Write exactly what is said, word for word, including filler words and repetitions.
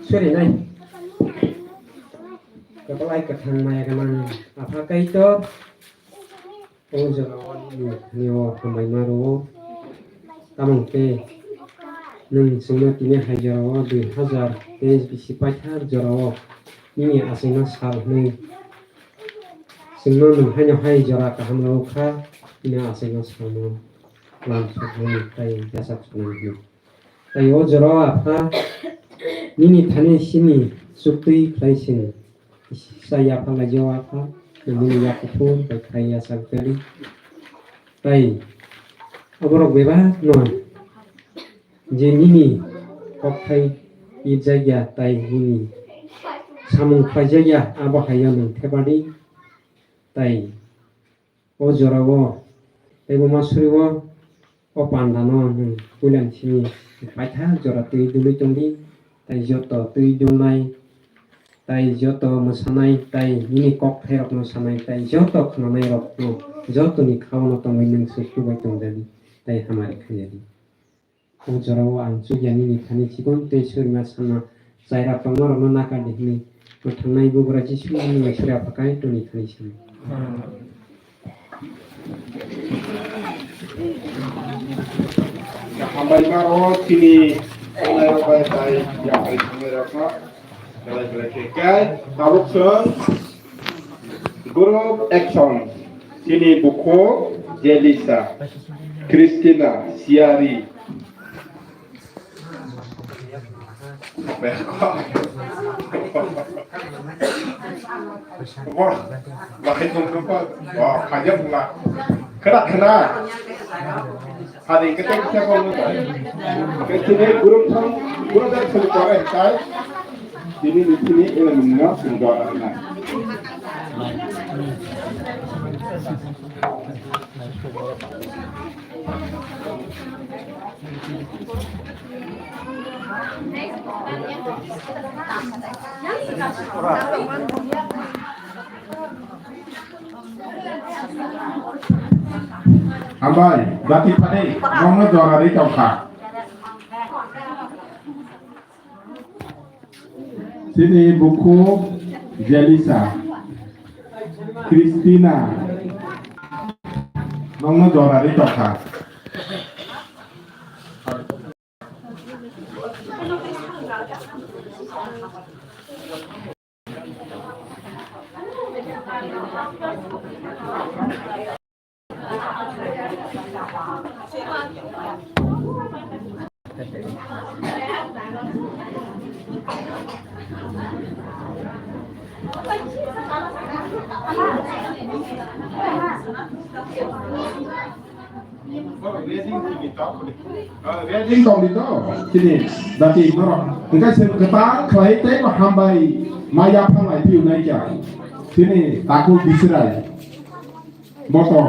Sori nai. Kwplai kwthang maya gwnang Apha Kaitor. O jorao nini thani o hambai ma rwo. Tamo hwnkhe nwng chwngno tini hai jorao dui hazar teis bisi paithak jorao nini achaino sal hwnwi chwngno nwng haino hai jora kaham rw kha, nini achaino salno lam sukmani tei yachak sunani hwnwi. Tei o jorao Apha nini thani simi chuktwi khlai sini. Sa yapha lai jao Apha, nini yakuphur bai khai yachak jali. Tai aborok bebak no je nini kokthai ijak ya, tai nini samung khlaijak ya, abo hai no nwng thepadi. Tai o jorao teibo ma suri o O panda no nwng puilan simi paithak jora twi dulwi tongdi, tai joto twi dulnai, tai joto mwsanai, tai nini kok thairokno sanai, tai joto khwnanairokno, jotoni khao no tongwi nwng se chubai tongjadi, tai hamari khaijadi. O jorao ang chukya nini thani chikon tei surima sana Chaira tongma rokno nakar di hwnwi, mwthangnai Bubagra Jisuni mung bai suri Apha Kaitorni thani simi. Hambai ma o chini nairok bai tai yaphai thangnairokno belai belai khe kai tabuk chwng group action chini bukhuk Jelisa, Christina, Siari, Wah, lahai tongkha, wah, khaja pula. Khna, khna. Hari kita kita kau muda. Kecil guru thang, guru dah sini kau eh kai. Ini di sini ini menengah sini doa na. Hambai, jati phadi, nongno jora ri tongkha. Chini bukhuk Jelisa, Christina, nongno jora ri tongkha. Reading tong di to, chini dati norok. Engkai se kwtal khlai tei bo hambai maya phalai piu nai kya. Chini taku bisirai. Boto.